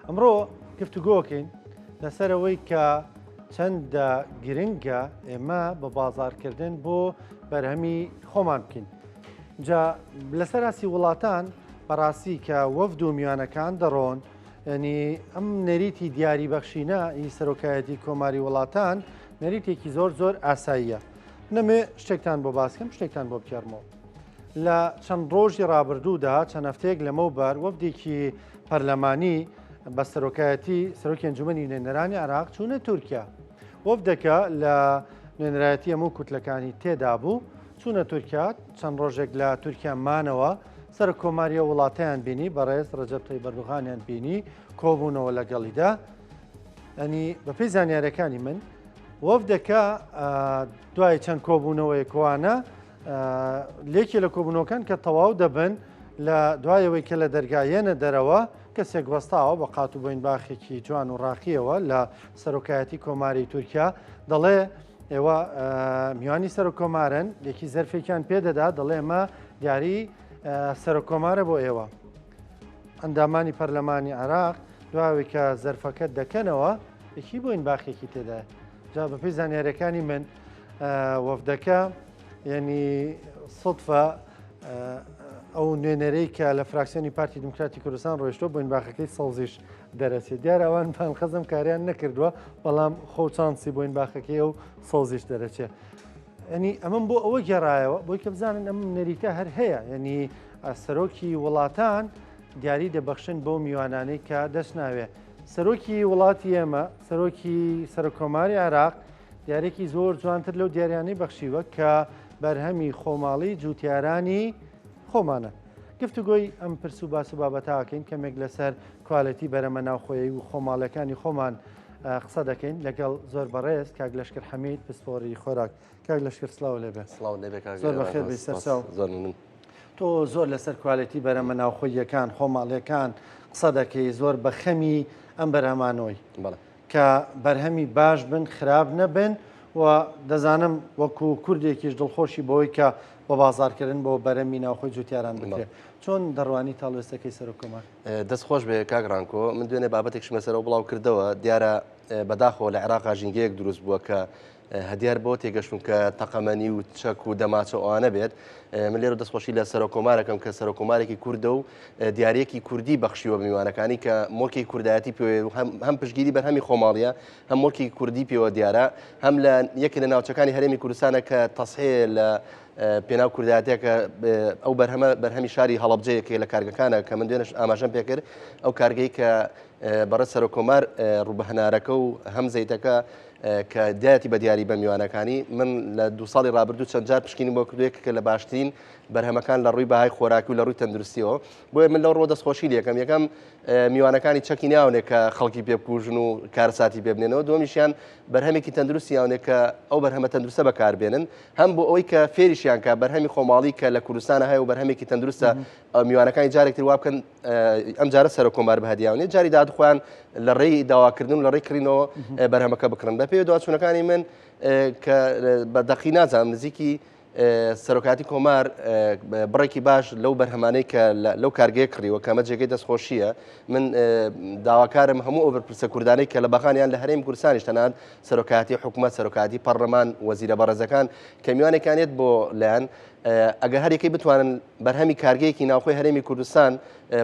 ئەمڕۆ گفتوگۆکەین لەسەر ئەوەی کە چەندە گرنگە ئێمە بە بازارکردن بۆ بەرهەمی خۆمان بکەین. جا لەسەر ئاستی وڵاتان بەڕاستی کە وەفد و میوانەکان دەڕۆن ینی ئەم نەریتی دیاری بەخشینە ئی سەرۆکایەتی کۆماری وڵاتان نەریتێکی زۆر زۆر ئاساییە. نەمێ شتێکتان بۆ باسکەم شتێکتان بۆ بگێڕمەوە. لە چەند ڕۆژی ڕابردوودا چەند هەفتەیەک لەمەوبەر وەفدێکی پەرلەمانی بە سەرۆکایەتی سەرۆکی ئەنجومەنی نوێنەرانی عێراق چوونە تورکیا. وەفدەکە لە نوێنەرایەتی هەموو کوتلەکانی تێدا بوو، چوونە تورکیا، چەند ڕۆژێک لە تورکیا مانەوە، سەرۆک کۆماری ئەو وڵاتەیان بینی، بەڕێز ڕەجەب تەیب ئەردۆغانیان بینی، کۆبوونەوە لەگەڵیدا. ئەنی بەپێی زانیارەکانی من وەفدەکە دوای چەند کۆبوونەوەیەک وانە لێکێ لە کۆبوونەوەکان کە تەواو دەبن لە دوایەوەی کە لە دەرگا یەنە دەرەوە کەسێک وەستاوە بە قات و بۆین باخێکی جوان و ڕاقیەوە لە سەرۆکایەتی کۆماری تورکیا دەڵێ ئێوە میوانی سەرۆک کۆمارن یەکی زەرفێکیان پێدەدا دەڵێ ئەمە دیاری سەرۆک کۆمارە بۆ ئێوە. ئەندامانی پەرلەمانی عێراق دواوی کە زەرفەکە دەکەنەوە یەکی بۆین باخێکی تێدایە جا بەپێی زانیاریەکانی من وەفدەکە یعنی سوتفە ئەو نوێنەرەی کە لە فراکسیۆنی پارتی دیموکراتی کوردستان ڕۆیشتووە بۆین باخەکەی سەوزیش دەرەچێت دیارە ئەوان بان خەزم کاریان نەکردووە بەڵام خۆ چانسی بۆین باخەکەی و سەوزیش دەرەچێت ینی ئەمەم بۆ ئەوە گێڕایەوە بۆی کە بزانن ئەم نەریتە هەر هەیە ینی سەرۆکی وڵاتان دیاری دەبەخشن بەو میوانانەی کە دەچناوێ سەرۆکی وڵاتی ئێمە سەرۆکی سەرۆککۆماری عێراق دیارێکی زۆر جوانتر لەو دیاریانەی بەخشیوە کە بەرهەمی خۆماڵی جوتیارانی خۆمانە. گفتوگۆی ئەم پرس و باس و بابەتاکەین کەمێک لەسەر کوالێتی بەرەمە ناوخۆیی و خۆماڵەکانی خۆمان قسە دەکەین لەگەڵ زۆر بەڕێز کاک لەشکر حەمید پسپۆری خۆراک. کاک لەشکر سڵاو لێبێ. سڵاو لێبێ کاک زۆر بەخێر بێی سەرچاو. زۆر ممنون. تۆ زۆر لەسەر کوالێتی بەرەمە ناوخۆییەکان خۆماڵیەکان قسە دەکەی زۆر بە خەمی ئەم بەرهەمانەوەی. بەڵێ. کە بەرهەمی باش بن خراپ نەبن و دەزانم وەکو کوردێکیش دڵخۆشی بەوەی کە بە بازارکردن بۆ بەرەمی ناوخۆی جوتیاران بکرێت چۆن دەڕوانی تاڵوێستەکەی سەرۆک کۆمار؟ دەست خۆش بێ کاک ڕانکۆ من دوێنێ بابەتێکشم لەسەرەوە بڵاو کردەوە دیارە بەداخەوە لە عێراقا ژینگەیەک دروست بووە کە هەدیار بەوە تێگەشتوون کە تەقەمەنی و چەک و دەماچە ئەوانە بێت من لێرە دەستخۆشی لە سەرۆکۆمارەکەم کە سەرۆکۆمارێکی کوردە و دیارەکی کوردی بەخشیوە میوانەکانی کە مۆرکی کوردایەتی پێ هەم پشگیری بەرهەمی خۆماڵیە هەم مۆرکی کوردی پێوە دیارە هەم لە یەکێ لە ناوچەکانی هەرێمی کوردستانە کە تەسحەیە لە پێناو کوردایەتەکە ئەو بەرهەمە بەرهەمی شاری هەڵەبجەیەکە لە کارگەکانە کە من دوێنش ئاماژەم پێکرد ئەو کارگەی کە بەڕێز سەرۆکۆمار ڕووبەهەنارەکە و هەم زەیتەکە کە دایەتی بە دیاری بە میوانەکانی من لە دو ساڵی ڕابردوو چەند جار پشکینی بۆ کردووە کە لە باشترین بەرهەمەکان لە ڕووی بەهای خۆراکی و لە ڕووی تەندروستیەوە بۆیە من لەو ڕۆ دەستخۆشی لەکەم یەکەم میوانەکانی چەکی ناونێک کە خەڵکی پێ بکوژن و کارساتی پێ بنێنەوە دومیشیان بەرهەمێکی تەندروستی یاونێک کە ئەو بەرهەمە تەندروستە بەکاربێنن هەم بۆ ئەوەی کە فێریشیان کە بەرهەمی خۆماڵی کە لە کوردستانە هەیە و بەرهەمێکی تەندروستە میوانەکانی جارێکتر وا بکەن ئەم جارە سەرۆک کۆمار بەهدیاونێ جاری داد خۆیان لە ڕێی داواکردن و لە ڕێی کڕینەوە بەرهەمەکە بکڕن بە پێی دواچوونەکانی من کە بە دەقی نازانم نزیکی سەرۆکاتی کۆمار بڕێکی باش لەو بەرهەمانەی کە لەو کارگەیە کڕیوە کەمە جێگەی دەستخۆشیە من داواکارم هەموو ئەو بەرپرسە کوردانەی کە لە بەغانیان لە هەرێم کوردستانیش تەنانەت سەرۆکاتی حکوومەت سەرۆکاتی پەرلەمان وەزیرە بەڕێزەکان کە میوانێکانێت بۆ لایەن ئەگەر هەریەکەی بتوانن بەرهەمی کارگەیەکی ناوخۆی هەرێمی کوردستان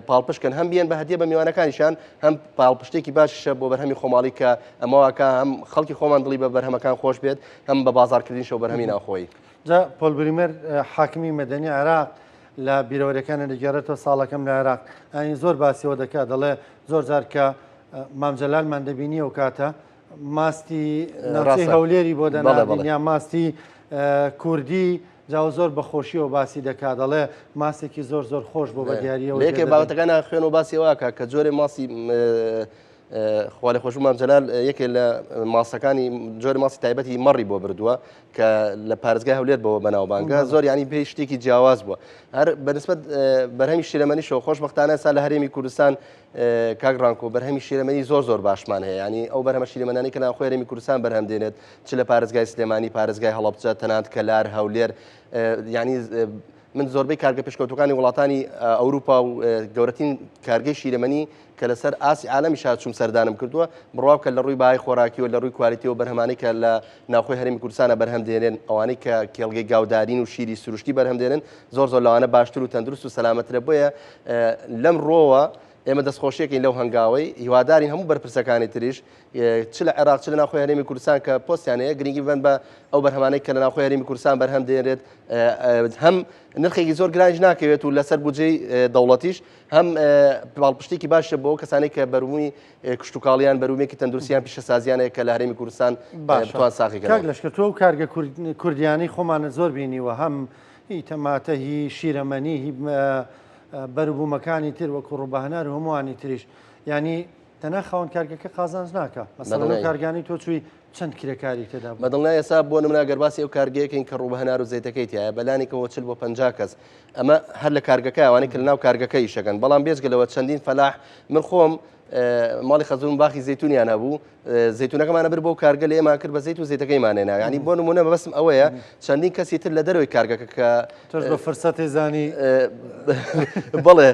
پاڵپشت کەن هەم بیەن بە هەدیە بە میوانەکانیشان هەم پاڵپشتێکی باشیشە بۆ بەرهەمی خۆماڵی کە ئەمەواکە هەم خەڵکی خۆمان دڵی بە بەرهەمەکان خۆش بێت هەم بە بازاڕکردنیشەوە بەرهەمی ناوخۆیی. جا پۆل بریمەر حاکمی مەدەنی عێراق لە بیرەوەریەکانی دەگێڕێتەوە ساڵەکەم لە عێراق ئاین زۆر باسیەوە دەکات دەڵێ زۆر جار کە مام جەلالمان دەبینی ئەو کاتە ماستی ناوچەی هەولێری بۆ دەناردین یا ماستی کوردی جا زۆر بە خۆشیەوە باسی دەکا دەڵێ ماسێکی زۆر زۆر خۆش بۆ بە دیاریەوە لەیەکێ بابەتەکان خوێن و باسی ئەوە کە جۆرێ ماسی خوالێ خۆش مام جەلال یەکێ لە ماسەکانی جۆری ماسی تایبەتی مەڕی بۆ بردووە کە لە پارێزگای هەولێر بەوە بەناوبانگە زۆر ینی پێی شتێکی جیاواز بووە هەر بەنسبەت بەرهەمی شیرەمەنیشەوە خۆشببختانە سا لە هەرێمی کوردستان کاک ڕانکۆ بەرهەمی شیرەمەنی زۆر زۆر باشمان هەیە ینی ئەو بەرهەمە شیرەمەنانی کە ناوخۆی هەرێمی کوردستان بەرهەم دێنێت چ لە پارێزگای سلێمانی پارێزگای هەڵەبجە تەنانەت کەلار هەولێر ینی من زۆربەی کارگە پێشکەوتوەکانی وڵاتانی ئەوروپا و گەورەترین کارگەی شیرەمەنی کە لەسەر ئاستی عالەمیشا چووم سەردانم کردووە، بڕوا بکە لە ڕووی بەهای خۆراکی و لە ڕووی quality و بەرهەمانەی کە لە ناوخۆی هەرێمی کوردستانە بەرهەم دێنێن، ئەوانەی کە کێڵگەی گاودارین و شیری سروشتی بەرهەم دێنن زۆر زۆر لەوانە باشتر و تەندروست و سەلامەترە، بۆیە لەم ڕووەوە ئێمە دەستخۆشیەکەین لەو هەنگاوەی، هیوادارین هەموو بەرپرسەکانی تریش چ لە عێراق چ لە ناوخۆی هەرێمی کوردستان کە پۆستیان هەیە گرنگی ببەن بە ئەو بەرهەمانەی کە لە ناوخۆی هەرێمی کوردستان بەرهەم دێنرێت، هەم نرخێکی زۆر گرانیش ناکەوێت و لەسەر بودجەی دەوڵەتیش هەم پاڵپشتێکی باشە بۆ کەسانێک کە بەرومی کشتتوکاڵیان بەرومێکی تەندروستیان پیشەسازیان هەیە کە لە هەرێمی کوردستان بتوان ساغی کاک لەشکر تۆ و کارگە کوردیانەی خۆمانە زۆر بینیوە هەم هی تەماتە هی شیرەمەنی هی بەروبوومەکانی تر وەکو ڕووبەهەنار و هەمووانی تریش یعنی تەنها خاوەن کارگەکە قازانج ناکە مەسەلەن ئەو کارگانەی تۆ چووی چەند کرێکاری تێدا بوو؟ بەدڵنیای ئێستا بۆ نمونە گەر باسی ئەو کارگەیەکەین کە ڕووبەهەنار و زەیتەکەی تیایە بەلانیکەوە 40 بۆ 50 کەس ئەمە هەر لە کارگەکە ئەوانەی کە لەناو کارگەکە ئیشەکەن بەڵام بێجگە لەوە چەندین فەلاح من خۆم ماڵی خەزوم باخی زەیتونیان هەبوو زەیتونەکەمانە بر بۆ کارگە لە ئێمان کرد بە زەیت و زەیتەکەیمان هێنا ینی بۆ نمونە مەبەستم ئەوەیە چەندین کەسی تر لە دەرەوەی کارگەکە کە تۆش بە فرسەتێ زانی بەڵێ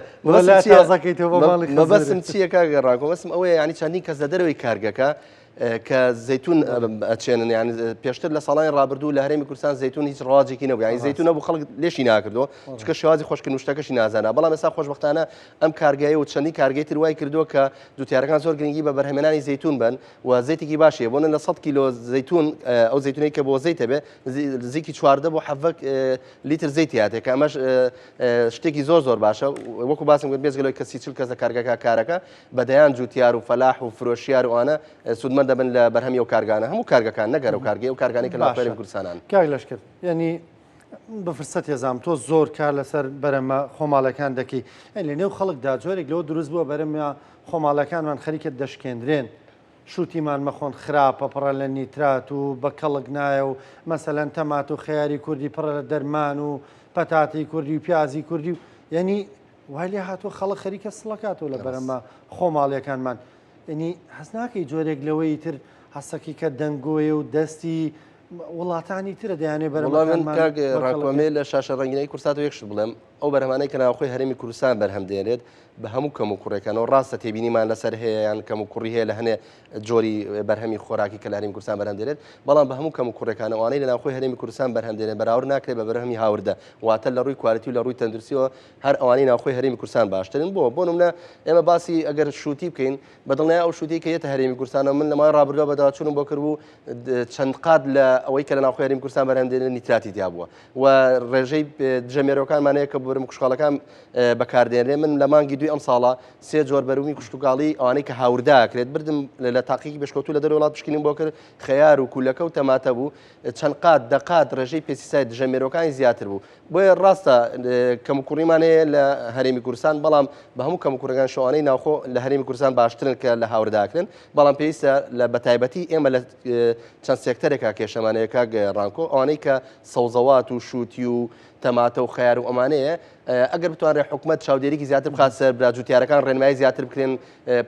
مەبەستم چییە کاک ڕاکۆ مەبەستم ئەوەیە ینی چەندین کەس لە دەرەوەی کارگەکە کە زەیتون ئەچێنن یان پێشتر لە ساڵانی ڕابردوو لە هەرێمی کوردستان زەیتون هیچ ڕواجێکی نەبوو یانی زەیتون نەبوو خەڵک لێشی ناکردەوە چونکە شێوازی خۆشکردن و شتەکەشی نازانا بەڵام ئێستا خۆشبەختانە ئەم کارگایە و چەندین کارگەی تر وای کردووە کە جوتیارەکان زۆر گرنگی بە بەرهەمێنانی زەیتون بن و زەیتێکی باشی هەیە بۆنە لە 100 کیلۆ زەیتون ئەو زەیتونەی کە بۆ زەیتە بێ نزیکی 14 بۆ 17 لیتر زەیتی هاتێ کە ئەمەش شتێکی زۆر زۆر باشە وەکو باسم کرد بێجگە لەوەی کە 30 کەس لە کارگەکە کارەکە بە دەیان جوتیار و فەلاح و فرۆشیار و ئەوانە سوودمەند دەبن لە بەرهەمی ئەو کارگانە هەموو کارگەکان نەک هەر ئەو کارگەی ئەو کارگانەی کە لە باشە هەرێمی کوردستانان. کاک لەشکر یانی بە فرسەت هێزام تۆ زۆر کار لەسەر بەرەمە خۆماڵەکان دەکەی یانی لە نێو خەڵکدا جۆرێک لەوە دروست بووە بەرەمە خۆماڵەکانمان خەریکە دەشکێندرێن شوتیمان مەخۆن خراپە پڕە لە نیترات و بە کەڵک نایە و مەسەلەن تەمات و خەیاری کوردی پڕە لە دەرمان و پەتاتەی کوردی و پیازی کوردی و یانی وای لێ هاتووە خەڵک خەریکە سڵەکاتەوە لە بەرەمە خۆماڵیەکانمان یعنی هەست ناکەی جۆرێک لەوەی تر هەستەکەی کە دەنگۆیە و دەستی وڵاتانی ترە دەیانێ بەرەمەکانمان ڕاکۆمێ لە شاشە ڕەنگینەی کورسات و یەک شت بڵێم ئەو بەرهەمانەی کە ناوخۆی هەرێمی کوردستان بەرهەم دێنێت بە هەموو کەم و کوڕێکانەوە ڕاستە تێبینیمان لەسەر هەیە یان کەم و کوڕی هەیە لە هەنێ جۆری بەرهەمی خۆراکی کە لە هەرێمی کوردستان بەرهەم دێنێت بەڵام بە هەموو کەم و کوڕێکانەوە ئەوانەی لە ناوخۆی هەرێمی کوردستان بەرهەم دێنێت بەراورد ناکرێت بە بەرهەمی هاوردە واتە لە ڕووی quality و لە ڕووی تەندروستیەوە هەر ئەوانەی ناوخۆی هەرێمی کوردستان باشترن بۆ بۆ نمونە ئێمە باسی ئەگەر شووتی بکەین بە دڵنیای ئەو شووتی کە یەتە هەرێمی کوردستانەوە من لە ماوەی ڕابردووە بەداچوونم بۆ کردبوو چەند قات لە ئەوەی کە لە ناوخۆی هەرێمی کوردستان بەرهەم دێنێت نیتراتی تیا بووە و ڕێژەی دژەمێرەکانمان هەیە کە بەرهەمە کشتوکاڵەکان بەکاردێنرێ من لە مانگی دوی ئەم ساڵە سێ جۆر بەرومی کشتوکاڵی ئەوانەی کە هاوردە کرێت بردم لە تاقیکی پێشکەوتوو لە دەرەوەی وڵات پشکنین بۆ کرد خەیار و کولەکە و تەماتە بوو چەند قات دەقات ڕێژەی pesticide دژەمێرەکانی زیاتر بوو بۆیە ڕاستە کەموکوڕیمان هەیە لە هەرێمی کوردستان، بەڵام بە هەموو کەموکوڕیەکان شەوانەی ناوخۆ لە هەرێمی کوردستان باشترن کە لە هاورداکرن، بەڵام پێویستە لە بەتایبەتی ئێمە لە چەند سێکتەرێکا کێشەمان هەیە کاک ڕانکۆ، ئەوانەی کە سەوزەوات و شووتی و تەماتە و خەیار و ئەمانەیە، ئەگەر بتوانرێت حکومەت چاودێریکی زیاتر بخات سەر برا جوتیارەکان ڕێنمایی زیاتر بکرێن،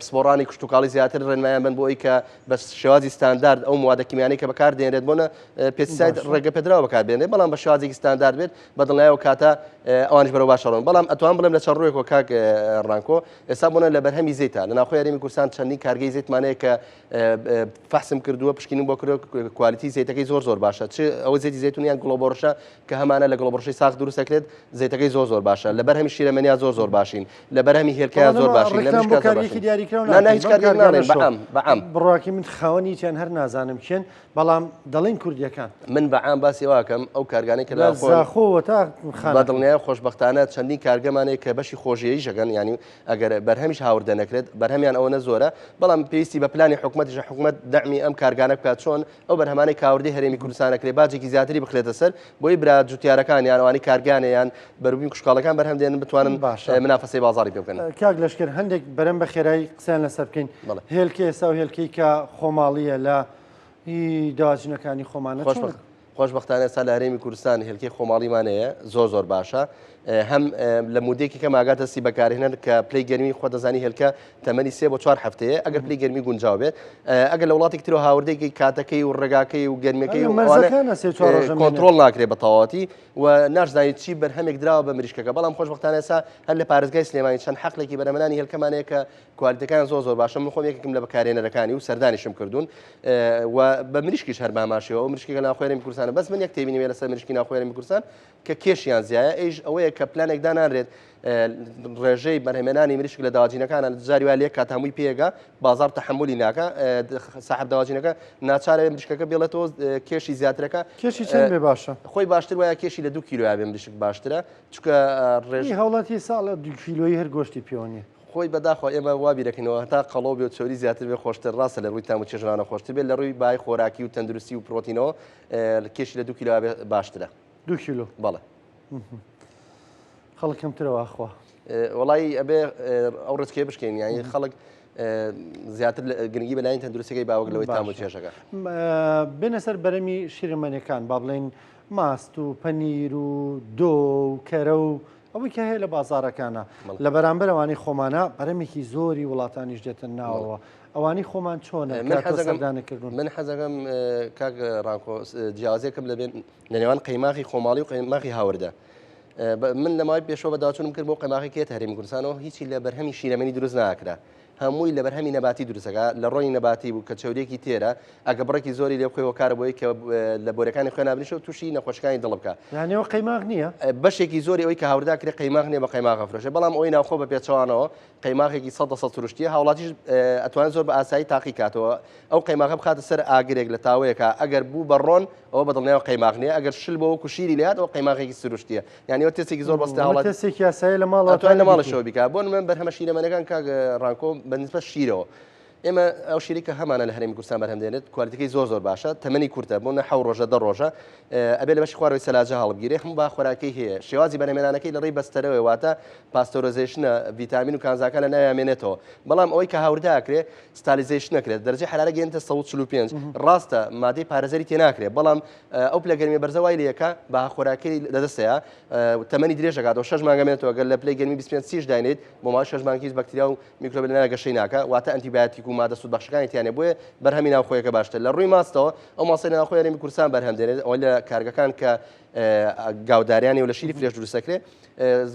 پسپۆڕانی کشتوکاڵی زیاتر ڕێنمایان بن بۆ ئەوەی کە بە شێوازی ستاندارد ئەو موادە کیمیانەی کە بەکاردێنرێت بۆنە pesticide ڕێگە پێدراوە بەکاربێنرێت بەڵام بە شێوازێکی ستاندارد بێت بە دڵنیایەوە کاتە ئەوانش بەرەو باشە ڕۆن بەڵام ئەتوان بڵێم لە چەند ڕووێکەوە کاک ڕانکۆ ئێستا بۆنە لە بەرهەمی زەیتە لە ناوخۆی هەرێمی کوردستان چەندین کارگەی زەیتمان هەیە کە فەحسم کردووە پشکنین بۆ کردووە quality زەیتەکەی زۆر زۆر باشە چ ئەوە زەیتی زەیتون یان گوڵۆبۆڕشە کە هەمانە لە گوڵۆبۆڕشەی ساغ دروست دەکرێت زەیتەکەی زۆر زۆر باشە لە بەرهەمی شیرەمەنیا زۆر زۆر باشین لە بەرهەمی هێلکەیا زۆر باشین لە مشکا زۆر باشین نا نا هیچ کارگەیەک ناڵێن بە عام بە عام بڕواکی من خاوەنی هیچیان هەر نازانم کێن بەڵام دەڵێن کوردیەکان. من بە عام باسی ئەوە ئەکەم ئەو کارگانەی کە لە لە زاخۆوە تا خانەقین. بە دڵنیایەوە خۆشبەختانە چەندین کارگەمان هەیە کە بەشی خۆشیەیش ئەکەن یانی ئەگەر بەرهەمیش هاوردە نەکرێت بەرهەمیان ئەوەنە زۆرە بەڵام پێویستی بە پلانی حکومەتیشە حکومەت دەعمی ئەم کارگانە بکات چۆن ئەو بەرهەمانەی کە هاوردەی هەرێمی کوردستان ئەکرێت باجێکی زیاتری بخرێتە سەر بۆی برا جوتیارەکان یان ئەوانەی کارگانە یان بەروبوومی کشتوکاڵەکان بەرهەم دێنن بتوانن باشە. منافەسەی بازاڕی پێ بکەن. کاک لەشکر هەندێک بەرەم بە خێرایی قسەیان لەسەر بکەین بەڵێ. هێلکە ئێستا و هێلکەی کە خۆماڵییە لە هی دەواجنەکانی خۆمانە چۆن؟ خۆشبەختانە ئێستا لە هەرێمی کوردستان هێلکەی خۆماڵیمان هەیە زۆر زۆر باشە. هەم لە مودەیەکی کەم ئاگاتە سی بەکارهێنەر کە پلەی گەرمی خۆ دەزانی هێلکە تەمەنی سێ بۆ چوار هەفتەیە ئەگەر پلەی گەرمی گونجاو بێت ئەگەر لە وڵاتێک ترەوە هاوردەیەکی کاتەکەی و ڕێگاکەی و گەرمیەکەی و کۆنترۆڵ ناکرێت بە تەواوەتی و ناشزانیت چی بەرهەمێک دراوە بە مریشکەکە بەڵام خۆشبەختانە ئێستا هەر لە پارێزگای سلێمانی چەند حەقلێکی بەرهەمهێنانی هێلکەمان هەیە کە کوالیتەکان زۆر زۆر باشە من خۆم یەکێکم لە بەکارهێنەرەکانی و سەردانیشم کردوون و بە مریشکیش هەر باماشەوە ئەو مریشکێکە ناوخۆی هەرێمی کوردستانە بەس من یەک تێبینیم لەسەر مریشکی ناوخۆی هەرێمی کوردستان کە کێشیان زیایە ئەیش ئەوەیە کە پلانێک دانانرێت ڕێژەی بەرهەمێنانی مریشک لە داواجینەکانە جاری وای لێک کات هەمووی پێگا بازار تەحملی ناکە ساحب داواجینەکە ناچارە مریشکەکە بێڵێتەوە کێشی زیاترەکە کێشی چەند بێ باشە خۆی باشتر وایە کێشی لە دو کیلۆ بێ مریشک باشترە چونکە ڕێژ هاوڵاتی ساڵە دو کیلۆی هەر گۆشتی پێوە نیە. خۆی بەداخەوە ئێمە وا بیرەکەینەوە هەتا قەڵەو بێ و چەوری زیاتر بێ خۆشتر ڕاستە لە ڕووی تام و چێژانە خۆشتر بێت لە ڕووی بای خۆراکی و تەندروستی و پرۆتینەوە کێشی لە دو کیلۆ بێ باشترە. دو کیلۆ؟ بەڵێ. خەڵک کەمترە واخوا. وەڵایی ئەبێ ئەو ڕێچکەیە بشکێنین یانی خەڵک زیاتر گرنگی بە لایەنی تەندروستیەکەی باوەک لەوەی تام و چێژەکە. بێنە سەر بەرەمی شیرەمەنیەکان با بڵێین ماست و پەنیر و دۆ و کەرە و ئەوەی کە هەیە لە بازاڕەکانە لە بەرامبەر ئەوانەی خۆمانە بەرەمێکی زۆری وڵاتانیش دێتە ناوەوە ئەوانی خۆمان چۆنە من حەزەکەم من حەزەکەم کاک ڕانکۆ جیاوازێکم لەبێن لە نێوان قەیماخی خۆماڵی و قەیماخی هاوردە من لە ماوەی پێشەوە بەداچوونم کرد بۆ قەیماخی کێت هەرێمی کوردستانەوە هیچی لە بەرهەمی شیرەمەنی دروست ناکرا هەمووی لە بەرهەمی نەباتی دروستەکە لە ڕۆنی نەباتی بوو کە چەوریەکی تێرە ئەگە بڕێکی زۆری لێ بخۆی هۆکارە بۆی کە لە بۆرەکانی خوێن نابنیشە و تووشی نەخۆشیەکانی دڵ بکە. یانی ئەوە قەیماغ نییە؟ بەشێکی زۆری ئەوەی کە هاوردا کرێ قەیماغ نییە بە قەیماغ ئەفرۆشێ بەڵام ئەوەی ناوخۆ بە پێچەوانەوە قەیماغێکی سەد لە سەد سروشتیە هاوڵاتیش ئەتوانێت زۆر بە ئاسایی تاقی کاتەوە ئەو قەیماغە بخاتە سەر ئاگرێک لە تاوەیەکە ئەگەر بوو بە ڕۆن ئەوە بە دڵنیاوە قەیماغ نییە ئەگەر شل بۆ وەکو شیری لێهات ئەوە قەیماغێکی سروشتیە یانی ئەوە تێستێکی زۆر بەستە هاوڵاتی تێستێکی یاسایە لە ماڵەوە ئەتوانێت لە ماڵیشەوە بیکا بۆ نمونە بەرهەمە شیرەمەنەکان کاک ڕانکۆ بە نسبەت شیرەوە ئێمە ئەو شیری کە هەمانە لە هەرێمی کوردستان بەرهەم دێنێت کوالیتەکەی زۆر زۆر باشە تەمەنی کورتە بۆ نە حەو ڕۆژە دە ڕۆژە ئەبێ لە بەشی خوارەوەی سەلاجە هەڵبگیرێ هەموو با خۆراکەی هەیە شێوازی بەرهەمێنانەکەی لە ڕێی بەستەرەوەی واتە pasteurization ە ڤیتامین و کانزاکان لە ناویا مێنێتەوە بەڵام ئەوەی کە هاوردە ئەکرێ sterilization ئەکرێت دەرەجەی حەرارە گەیەنێتە 145 ڕاستە مادەی پارێزەری تێ ناکرێت بەڵام ئەو پلە گەرمیە بەرزە وای لێکا بەها خۆراکەی لەدەستەیە تەمەنی درێژ دەکاتەوە شەش مانگە مێنێتەوە گەر لە پلەی گەرمی 25 سیش داینێت بۆ ماوەی شەش مانگ هیچ بەکتریا و میکرۆب لەناوی گەشەی ناکا واتە ئەنتیبایۆتیک و مادە سوودبەخشەکانی تیانە بۆیە بەرهەمی ناوخۆیەکە باشتر لە ڕووی ماستەوە ئەو ماستەی ناوخۆی هەرێمی کوردستان بەرهەم دێنێت ئەوەی لە کارگەکان کە گاوداریانی و لە شیری fresh دروست دەکرێت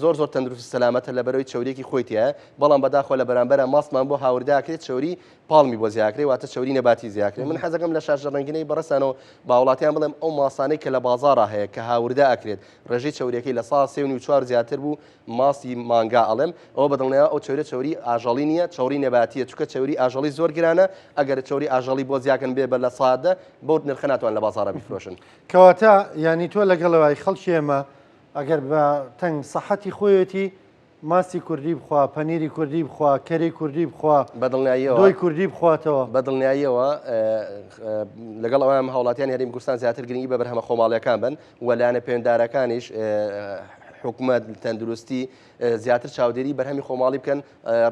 زۆر زۆر تەندروست و سەلامەتە لە بەرەوەی چەوریەکی خۆی تایە بەڵام بەداخەوە لە بەرامبەرە ماستمان بۆ هاورداکرێت چەوری پاڵمی بۆ زیاکرێ واتە چەوری نەباتی زیاکرێ من حەزەکەم لە شاشە ڕەنگینەی بەڕێزتانەوە بە هاوڵاتیان بڵێم ئەو ماستانەی کە لە بازاڕا هەیە کە هاوردە ئەکرێت ڕێژەی چەوریەکەی لە سا سێ و نیو چوار زیاتر بوو ماستی مانگا ئەڵێم ئەوە بەدڵنیایەوە ئەو چەوریە چەوری ئاژەڵی نییە چەوری نەباتیە چونکە چەوری ئاژەڵی زۆر گرانە ئەگەر چەوری ئاژەڵی بۆ زیاکەن بێ بە 10% بەو نرخە ناتوان لە بازاڕا بیفرۆشن. کەواتە یانی تۆ لەگەڵەوەی خەڵکی ئێمە ئەگەر بە تەنگ سەحەتی خۆیەتی ماستی کوردی بخوا، پەنیری کوردی بخوا، کەرەی کوردی بخوا، بەدڵنیاییەوە دۆی کوردی بخواتەوە. بەدڵنیاییەوە لەگەڵ ئەوەم هاوڵاتیانی هەرێمی کوردستان زیاتر گرنگی بە بەرهەمە خۆماڵیەکان بن و لایەنە پەیوەنددارەکانیش حکومەت تەندروستی زیاتر چاودێری بەرهەمی خۆماڵی بکەن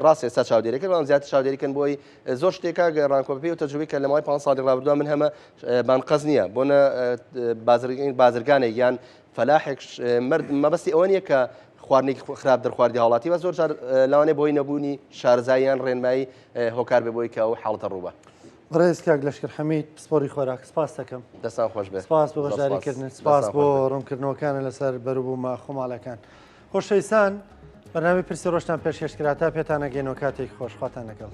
ڕاست ئێستا چاودێری کرد بەڵام زیاتر چاودێری کەن بۆی زۆر شتێکا ڕانکۆ پێ و تەجروبەی کە لە ماوەی 5 ساڵی ڕابردووە من هەمە بانقەز نییە بۆ نە بازرگانێک یان فەلاحێک مەبەستی ئەوە نییە کە خواردنێکی خراپ دەرخواردی هاوڵاتی بە زۆر جار لەوانەیە بۆی نەبوونی شارەزایی یان ڕێنمایی هۆکار بێ بۆی کە ئەو حاڵەتە ڕووبا. بەڕێز کاک لەشکر حەمید پسپۆری خۆراک سپاس دەکەم. دەستان خۆش بێت. سپاس بۆ بەشداریکردنت، سپاس بۆ ڕوونکردنەوەکانت لەسەر بەروبوومە خۆماڵەکان. خۆشەویستان بەرنامەی پرسی ڕۆژتان پێشکەش کرا تا پێتان ئەگەینەوە کاتێکی خۆش خواتان لەگەڵ.